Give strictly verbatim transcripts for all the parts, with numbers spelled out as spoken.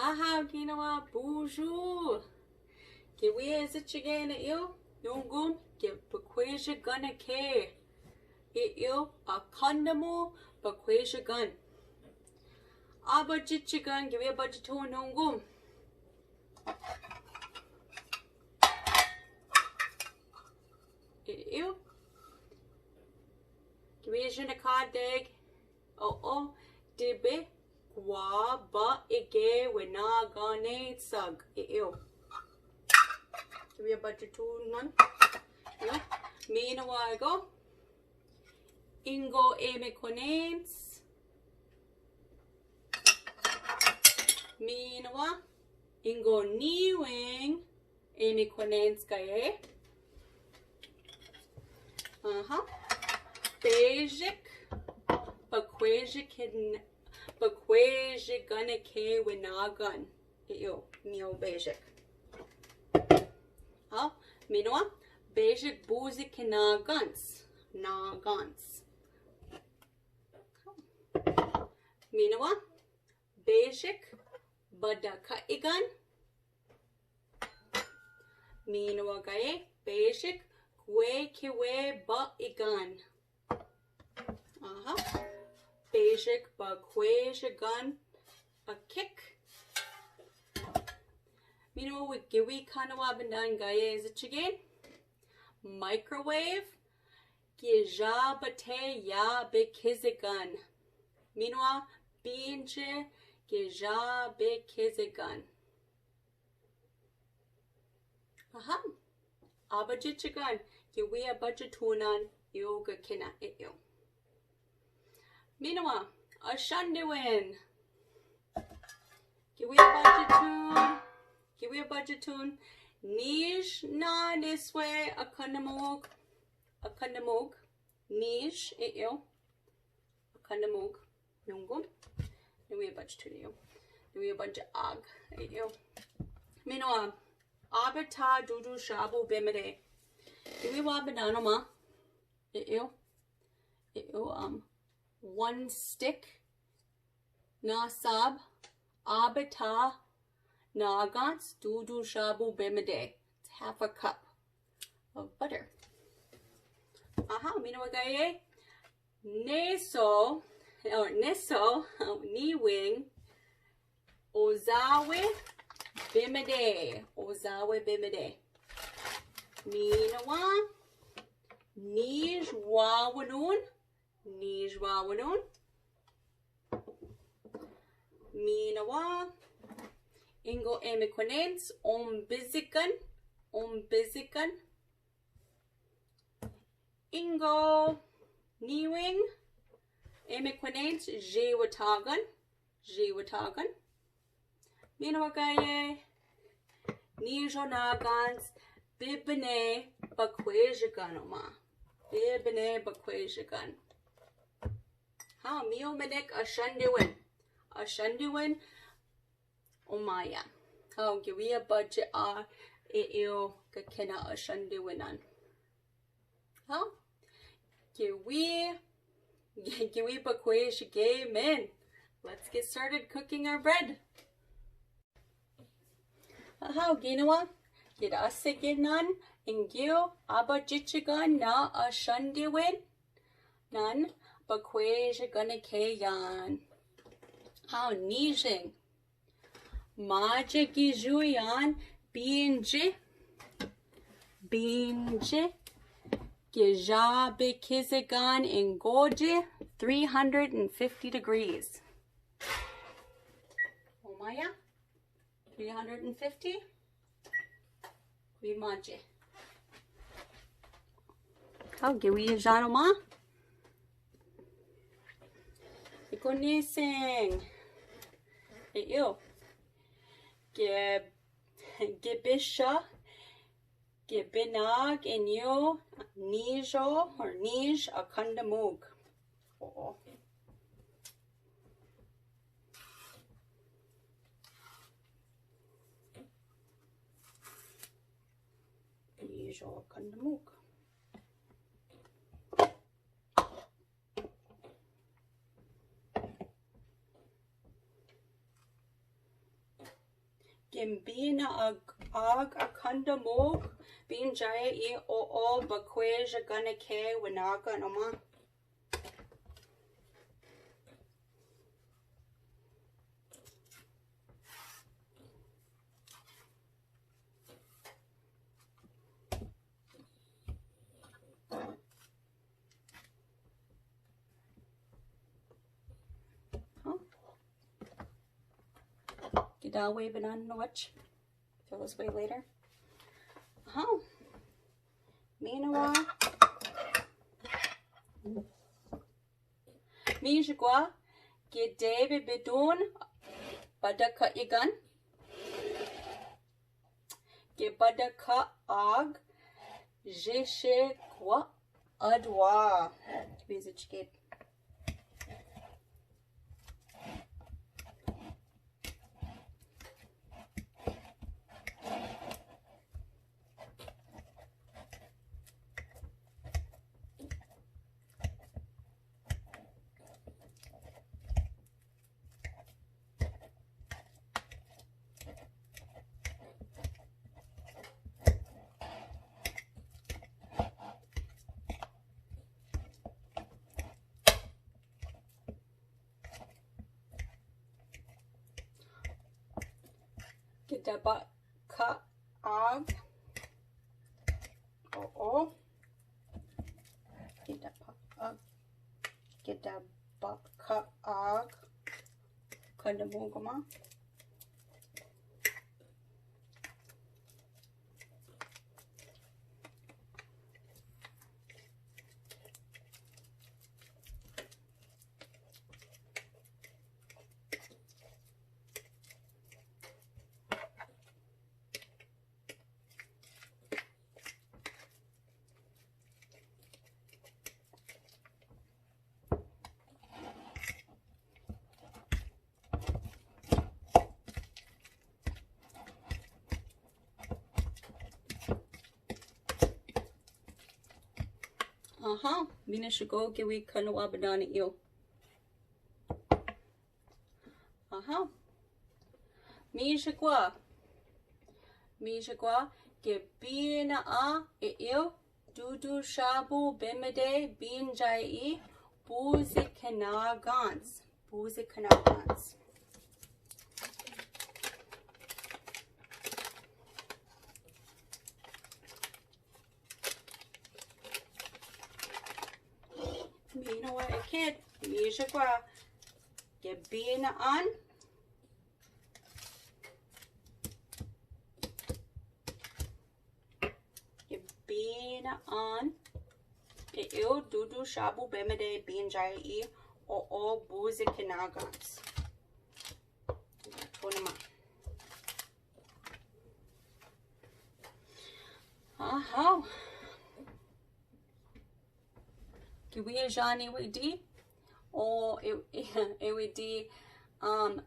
Aha, kinawa, bonjour. Ke wi e zitchigen eyo, nungum, ke bakwejigana ke. Eyo, a kandamo bakwejigan. Aba jitchigan, ke wi aba jitchigan nungum. Eyo. Ke wi jina kadeg. O, o, dibe, gwa, ba, ige, wena, gane, sag, eyo. Ke wi aba jitchigan. Eyo. Minawa go. Ingo eme konens. Minawa. Ingo niwing eme konens gaye. Aha. Bejik. Bakwejik hin. Bakwejigana ke wenagan. Eyo, mio bejik. Ha, minawa, bejik buzik nagans. Nagans. Minawa, bejik badaka igan. Minawa gaye, bejik kwe kiwe ba igan. Aha. Bejik bakwejigan akik. Minawa wi, ke wi kanawa bindan gaye zitchigen. Microwave. Ke ja bate ya bekizigan. Minawa binje ke ja bekizigan. Aha. Aba jitchigan, ke wi aba jitchigan, yoga kina eyo. Minawa, ashandiwin. Ke wi aba jitchigan, ke wi aba jitchigan, nij na niswe akandamog, akandamog, nij eyo. Akandamog, nungum. Niwi aba jitchigan eyo. Niwi aba jitchigan eyo. Minawa, abata dudu shabu bemede. Ke wi wa bindan ma. Eyo. Eyo, um, one stick. Na sab. Abata. Nagans dudu shabu bemede. It's half a cup of butter. Aha, minawa gaye. Neso, or neso, niwing, ozawe bemede, ozawe bemede. Minawa, nij wawanun, nij wawanun. Minawa, ingo eme konens, ombizikan, ombizikan. Ingo niwing, eme konens, je watagan, je watagan. Minawa gaye, nijo nagans, bibine bakwejigan oma. Bibine bakwejigan. Ha, mio menek ashandiwin. Ashandiwin, omaya. Ha, ke wi aba jitchigan eyo ka kina ashandiwinan. Ha? Ke wi, ke wi bakwejigan. Let's get started cooking our bread. Aha, o ginawa, gid a siginan, ingiyo, aba jitchigan na ashandiwinan, bakwejigan ke yan. Aha, nijing. Maje giyu yan, binje, binje, gija bekizigan ingoje, three hundred and fifty degrees. Omaya, three hundred and fifty. Wi maje. Kao, ke wi jano ma. Iko nising. Eyo. Ke, ke bisha. Ke binag inyo nijo or nij akandamug. Oo. Nijo akandamug. Mbina a, ag a kandamog, binjaya i o o bakwe jagana ke winagan oma. Huh? Get that way, but not in the watch. Feel this way later. Aha. Meanwhile, Mijagwa, gidebe bidun, badaka igan. Gibadaka ag, jishigwa adwa. Bizi chikit. Gidabaka ag. Oo. Gidabaka ag. Gidabaka ag. Kandamog oma. Aha, mina shego ke wi kanawa banana iyo. Aha. Mijagwa. Mijagwa, gibina a, e, iyo, dudu shabu bemede binjai i, buzi kanagans. Buzi kanagans. Mina wa eked, mijagwa, gibina an. Gibina an. E, iyo, dudu shabu bemede binjai i, o, o, buzi kanagans. Tonama. Aha. Ke wi jani wi di. O, e, e, e wi di, um,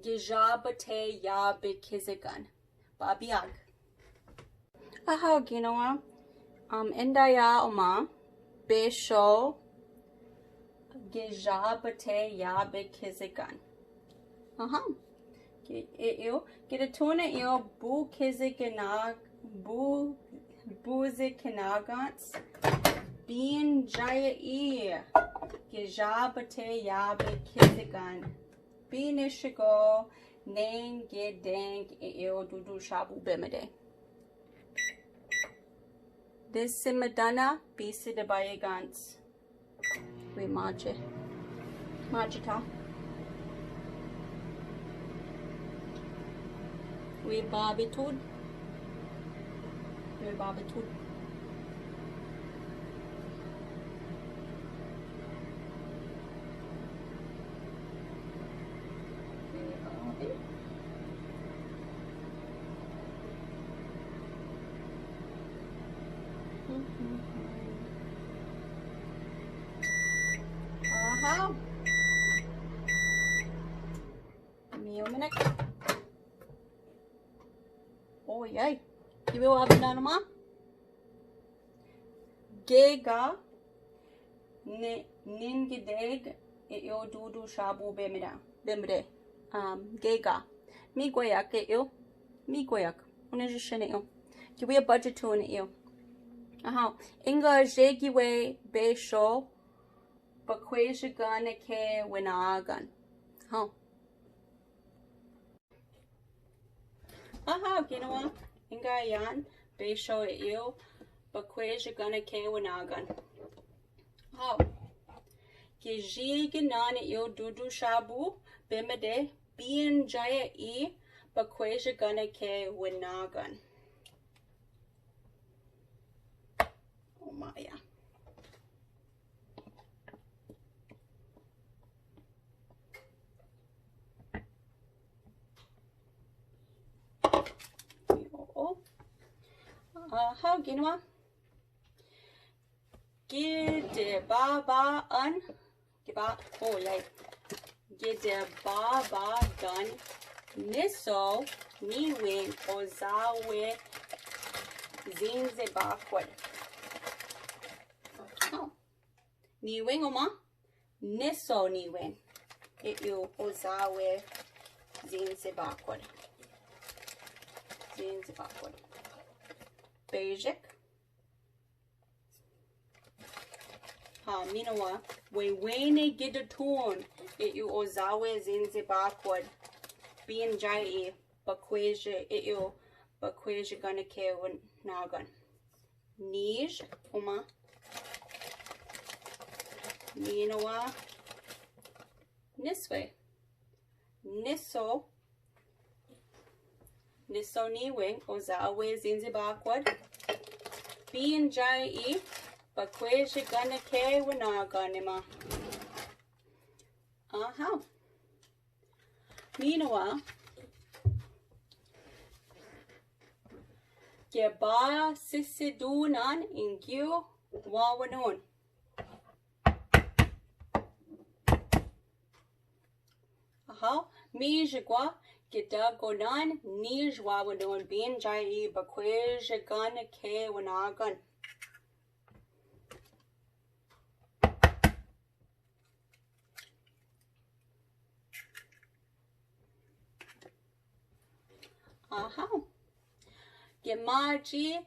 gijabate yabe kizigan. Babiag. Aha, ginawa. Um, indaya oma, besho, gijabate yabe kizigan. Aha. Ki, e, iyo, gidatona iyo, bu kizigana, bu, buzi kanagans, binjaya i, gijabate yabe kizigan. Binishego, neng, gideng, e, iyo, dudu shabu bemede. Disi madana, bisi dabayagans. Wi maje. Maje ta. Wi babitud. Wi babitud. Aha. Miyo minek. Oyay. Kibe wa binanama. Gega. Ni, ningideg, e, iyo, dudu shabu bemida. Bemide. Um, gega. Migwaya ke iyo. Mikwek, o ne je shene yo. Ki wi a budget to ne yo. Aha, inga je ki wi be sho, ba kwe je gane ke winagan. Aha. Aha, ginawa, inga yan, be sho e yo, ba kwe je gane ke winagan. Aha. Ki ji ginan e yo dudu shabu, bemede, Binjaya i, ba kwe je gane ke winagan. O maya. Aha, ginawa. Gide baba an, gide ba, o yay. Gide baba gan niso niwing ozawe zinze bakwed. O. Niwing o ma? Niso niwing. E yo ozawe zinze bakwed. Zinze bakwed. Basic. Ha, minawa, we wene gide tun, e yo ozawe zinze bakwed. Binjai e, ba kwe je, e yo, ba kwe je gane ke winagan. Nij, o ma. Minawa, niswe. Niso, niso niwing ozawe zinze bakwed. Binjai i, ba kwe je gane ke winagan e ma. Aha. Minawa, gide ba sisidunan ingiw wawanon. Aha, mijagwa, gide gonan, nij wawanon. Binjai i, ba kwe je gane ke winagan. Aha. Gimaji,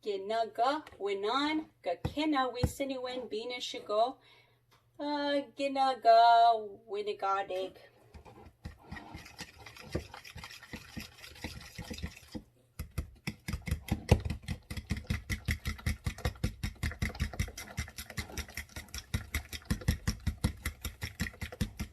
ginaga, winan, gakena, wisini wen, bina shigo, a, ginaga, winigadig.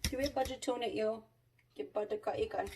Ki wi a budget to ne yo. Ki budget ka ikan.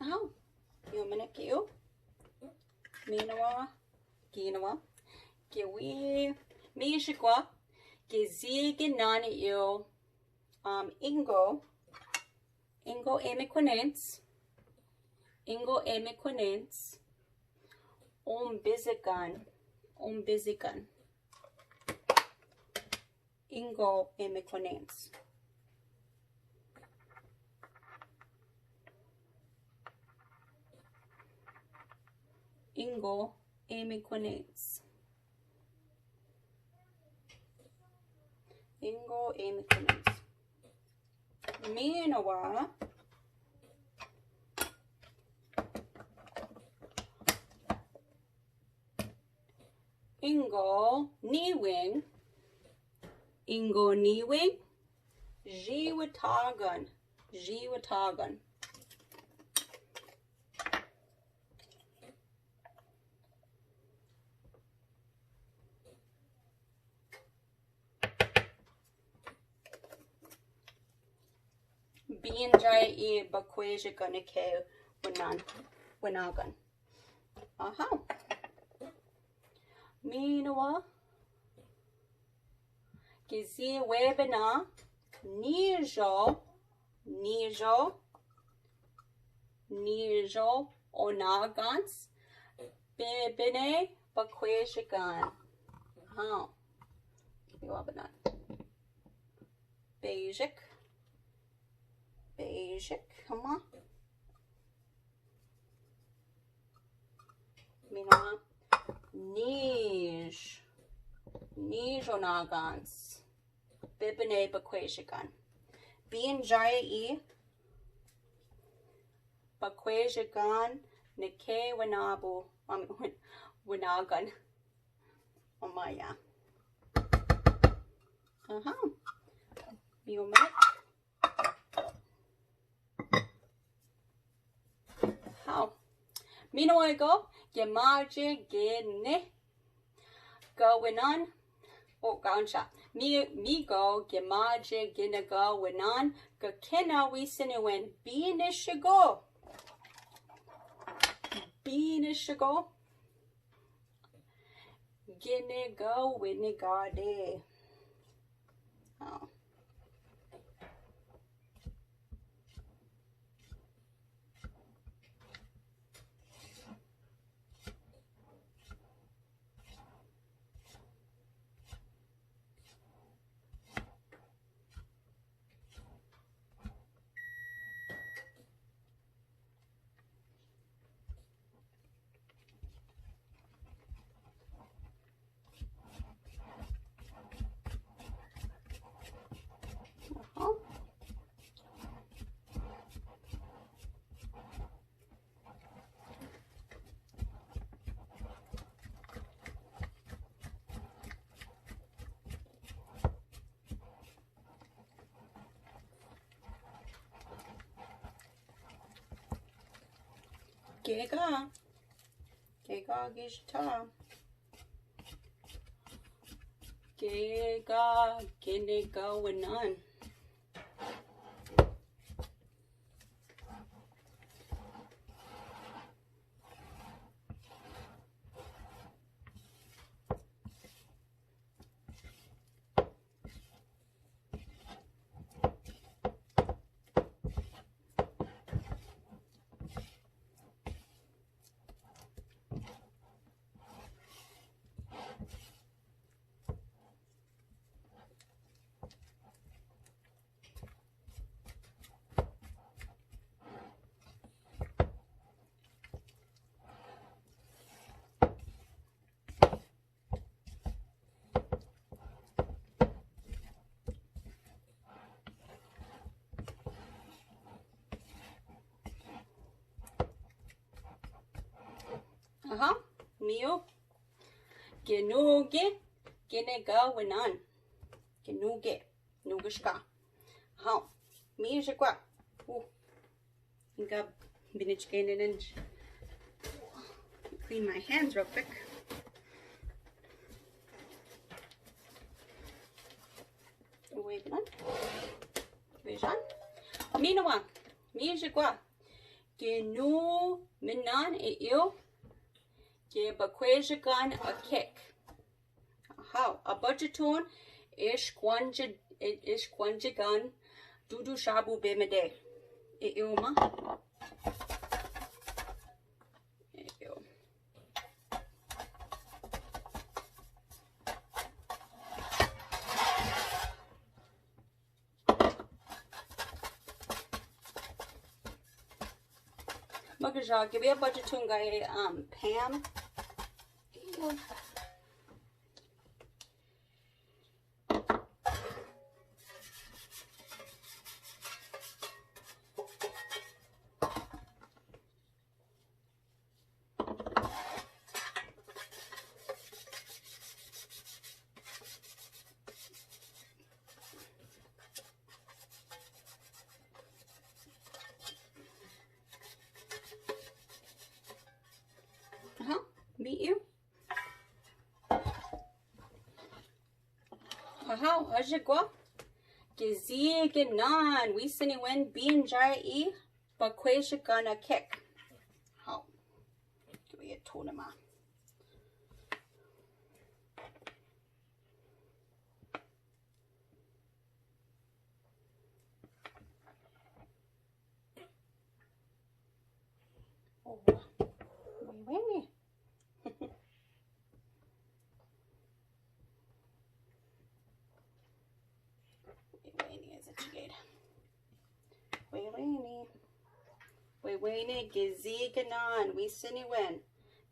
Aw, yo mene ke yo. Minawa, ginawa. Ke wi, mi shikwa. Ke zi ke nani yo. Um, ingo. Ingo eme konens. Ingo eme konens. Ombizikan. Ombizikan. Ingo eme konens. Ingo eme konens. Ingo eme konens. Minawa. Ingo niwing. Ingo niwing. Jiwatagan. Jiwatagan. Binjai i bakwe jikan ke winan, winagan. Aha. Minawa. Ke zi webena, nijo, Nižo, nižo onagans, bibene bakwejegan. Aha. Biwabana. Basic. Basic. Come on. Minowa. Niž. Niž onagans, bibene bakwejegan. Binjay i bakwejegan neke winabu. Um, winagan. Omaya. Aha. Miyomek. Haw. Minowa go, gimaje gine gawinan. O, gawncha. Mi, mi go, gimaje gine gawinan. Gakena wi siniwen. Binishi go. Binishi go. Gine gawinigade. Oh. Gega. Gega gijta. Gega gine gawinan. Aha, miyo. Genuge, gine gawinan. Genuge, nuge shka. Aha, mi shkwa. Uh. Nga binichkenen. Clean my hands real quick. Wait, lan. Wait, lan. Minowa. Mi shkwa. Ginu minan e eyo. Ge bakwejegan a kek. Aha, a bajaton, ishkwanje, ishkwanjegan, dudu shabu bemede. E, e, uma. E, e. Magajagi, we have budget to ngai, um, Pam. Aha, mi eyo. Aha, aje gwa. Ge zi ge nan, wi sini wen binjay i bakwejegan a kek. Aha. Ge wi a tona ma. Wewene. Wewene, gizignan, wisiniwen.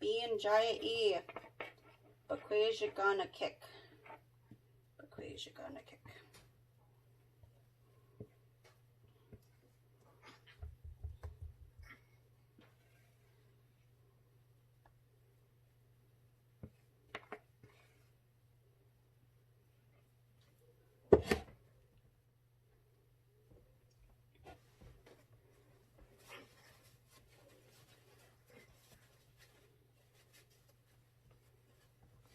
Binjayai. Bakwejigan a kik. Bakwejigan a kik.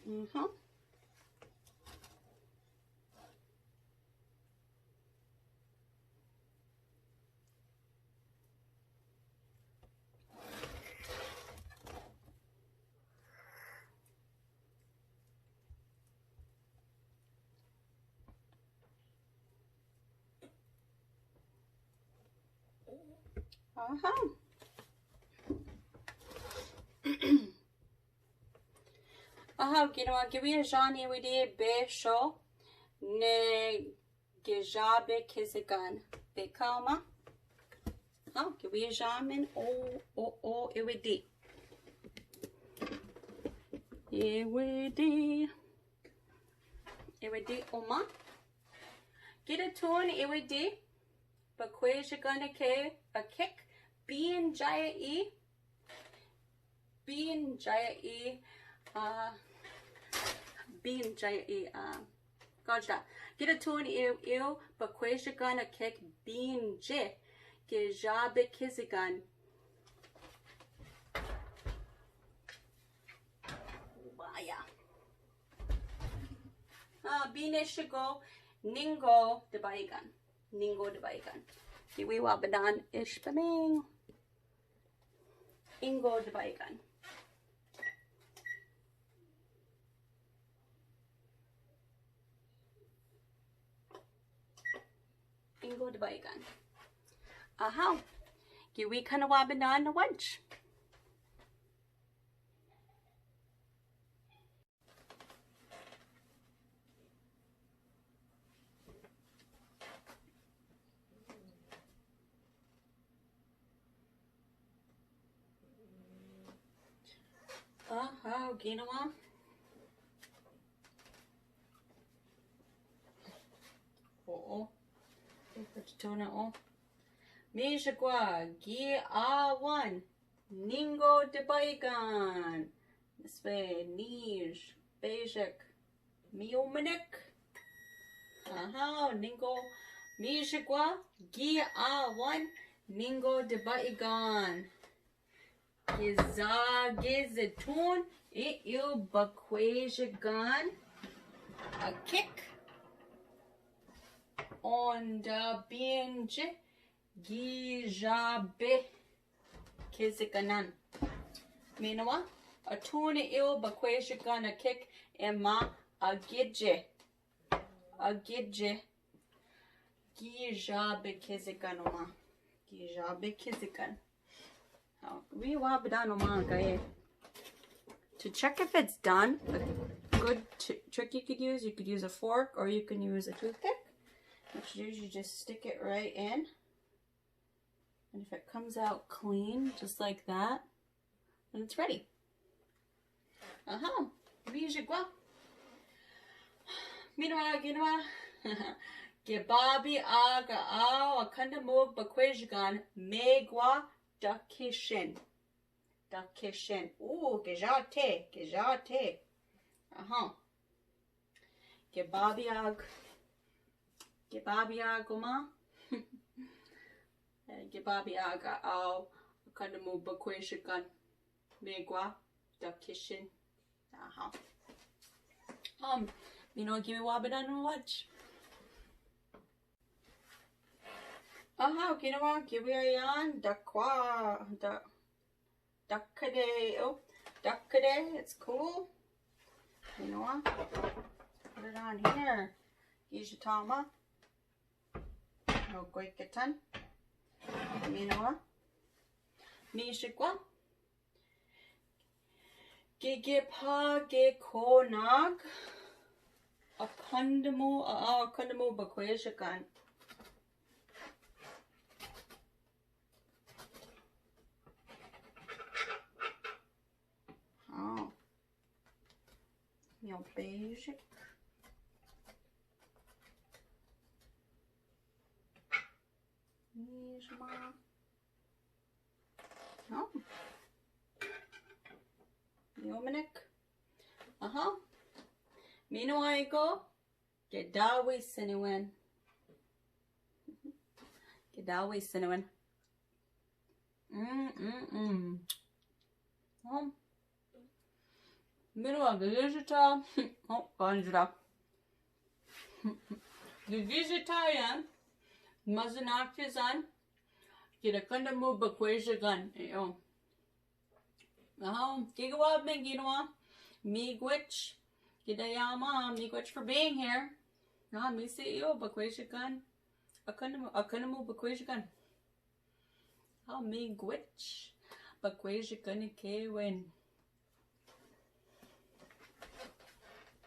Mhm. Aha. Aha, ginawa, giwi a jan iwidi, be sho, ne gija be kisigan. Be kama. Ha, giwi a jan men o, o, o, iwidi. Iwidi. Iwidi o ma. Gida tun iwidi. Bakwejigan a kik, a kik. Binjayai. Binjayai, uh, binjayai, uh, gajda. Gida tun ew, ew, bakwejigan a kik binji, gija be kisigan. Waya. Uh, bine shigo, ningo debaigan. Ningo debaigan. Giwi wa benan ish beming. Ingo debaigan. Ingo debaigan. Aha. Giwi kan wa benan a waj. Aha, ginawa. Oo. Ipatona o. Mija gwa, gi a wan. Ningo debaigan. Niswe, nij, bejik, miumanik. Aha, ningo, mija gwa, gi a wan, ningo debaigan. Giza, giza tun, i ew bakwejigan a kik. Onda binji, gija be kisiganan. Miniwa, a tun i ew bakwejigan a kik, i ma a gije. A gije. Gija be kisigan o ma. Gija be kisigan. Wi wa bedan o ma gaye. To check if it's done, a good t-, trick you could use, you could use a fork or you can use a toothpick. What you do is you just stick it right in. And if it comes out clean, just like that, then it's ready. Aha, mija gwa. Miniwa, ginawa. Gi babi a ga aw a kandamug bakwejigan, megwa da kishin. Da kishin. Ooh, gija te, gija te. Aha. Gi babi a ga, gi babi a ga o ma. Eh, gi babi a ga aw a kandamug bakwejigan, megwa da kishin. Aha. Um, miniwa, giwi wa benan a waj. Aha, ginawa, giwi a yan, dakwa, da Dakade, oh, dakade, it's cool. Miniwa, put it on here. Gija tama. No, gwe katan. Miniwa. Mija gwa. Gige pa ge konag. A kandamug, a, a kandamug bakwejigan. Miyobejik. Nijma. No. Miyomenik. Aha. Mino aiko. Kidawis anyone. Kidawis anyone. Mm, mm, mm. Um. Mino a gizita. Oh, kanjura. Gizita yan. Mazinakizan. Kida kanda mu bakweja gan. Eh, oh. Aha, kigwa mengino. Miigwech. Kida yama, miigwech for being here. Aha, misi iyo, bakweja gan. Akanamu, akanamu bakweja gan. Aha, miigwech. Bakweja gan kewen.